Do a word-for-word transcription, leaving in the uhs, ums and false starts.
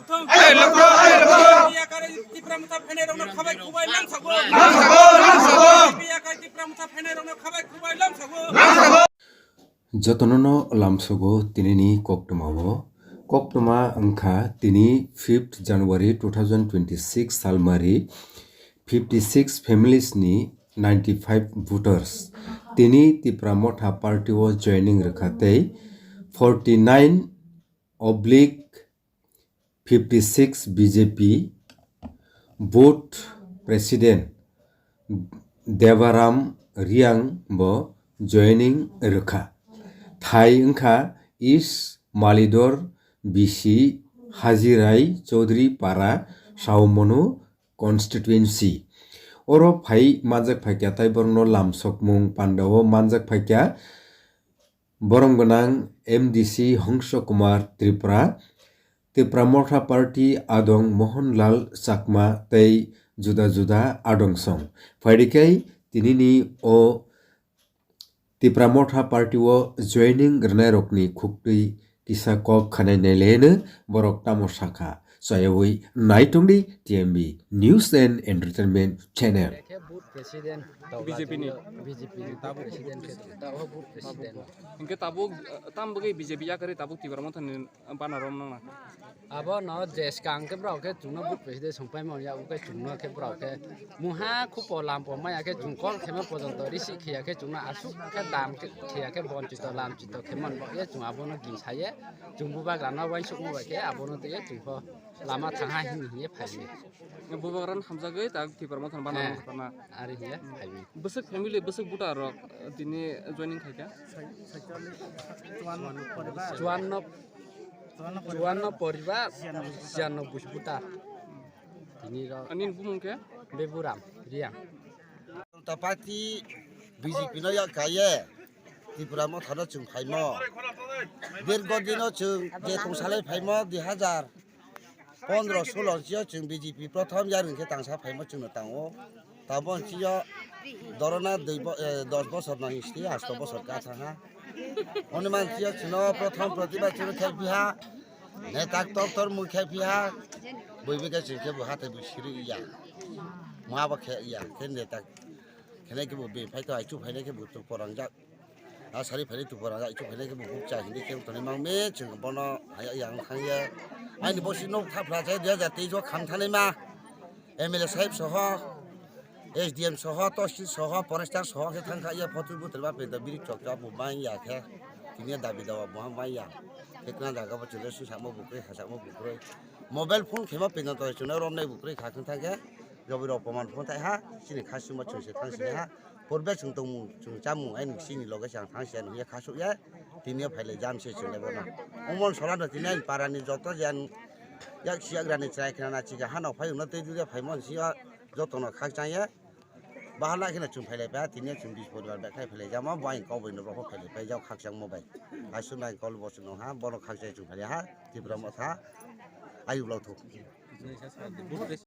Hey, look, hey, look. Biyakari Tipra Motha phainairokno khabai khubai lamsago. Lamsago, lamsago. Biyakari Tipra Motha phainairokno khabai khubai lamsago. Jotono no lamsogo tinini koktwma o. Koktwma wngkha tini fifth January two thousand twenty-six salmari fifty six families ni ninety five voters tini Tipra Motha party o joining rwkha tei forty nine oblique fifty six B J P board president Debaram Riang bo joining rwkha. Thai wngkha East Malidor B C Hajirai Chaudhary Para Saumonu constituency. Oro phai manjak phaikya tei borokno lamsokmung pandao manjak phaikya. Borom gwnang M D C Hongso Kumar Tripura, Tipra Motha Party adong Mohanlal Chakma tei juda juda adong song. Phaidi khe tinini o Tipra Motha Party o joining rwnairokni khuktwi kisa kok khanai naileno borok tamo sakha. Chayawi naitongdi T M B News and Entertainment Channel. Khe booth president B J P ni. B J P ni booth president khe tabuk booth president. Hinkhe tabuk, eh, tam bagwi B J P yakarwi tabuk Tipra Motha ni bana rom nangna. Abo no je skang khe borok khe chwngno booth president songpai manya, abo khe chwngno khe borok khe muha khupo lampo maya khe chwng call khema pojonto receive khiya khe chwngno aswk khe dam khe khiya khe bonchito lamchito khe man bo ye chwng abono gimsaye chwng bubagrano uansukma bai khe abono twiwi chwng pho lama thangha hini hiye phaimani. Bubagrano hamjagwi tak Tipra Motha ni bana Eh, rom khatana. Ari hiye phaimani. Bwswk family, bwswk voter rok, eh, tini joining khaikha? Chuanno, chuanno poribar, siyanno buj buta. Tini rok Ani bumung khe? Beburam, Riang. Janata Party B J P no yak kaiye Tipra Motha no chwng phaimo. Dirgo dino chwng je tongsalai phaimo dui hazar pondro solo sio chwng B J P prothom yarwng khe tangsa phaimo chwngno tango. Tabon sio dorona dui bo-, eh, dos bosor no history, asto bosor ka thangha. Oni man sio chwngno prothom protibad chwngno khe biha. Netak tor tor mui khe piha, bui bikhe chwng khe bo hathai bo siri ya. Ma bo khe ya, khe netak khenai khe bo bini phai to aichu phainai khe bo to porangjak. A sari phainai to porangjak, aichu phainai khe bo bukcha hindi khe toni mang me chwng bono haya yang thang ya. Aini bo si nok thapla chai dui hajar teis o kham thanai ma. M L A sahib soho, S D M soho, Tosil soho, Forester soho khe thang kha ya photo butor ba peda biri chok chok bo bang ya khe. Tini dabi dawa bo bang ya. Khe tuna jaga bo chule su samo bukroi, ha samo bukroi. Mobile phone khema peda to chuna rom nai bukroi kha khun thang khe. Jobi rok poman phone thai ha, chini kha suma chwng se thang se ha. Porbe chwng tongmung, chwng chamung, ai nung chini loge chang thang se nung ya kha su ya. Tini phaile jam se chwng le bono. Omon sola no tini ani para ni joto jan yak siyagrani chwrai khna na chiga hano phai wngna tei duriya phai mon siya jotono khakchang ya. Bahala kheno chwng phailai pha, tini chwng bis poribar bek khai phailai jama, bo ayang kok bai no rokho phailai phai jao khakchangma bai. Aswk nai kol bo chwng ha, bono khakchai chwng phailai ha, Tipra Motha, ayuk lok thuk.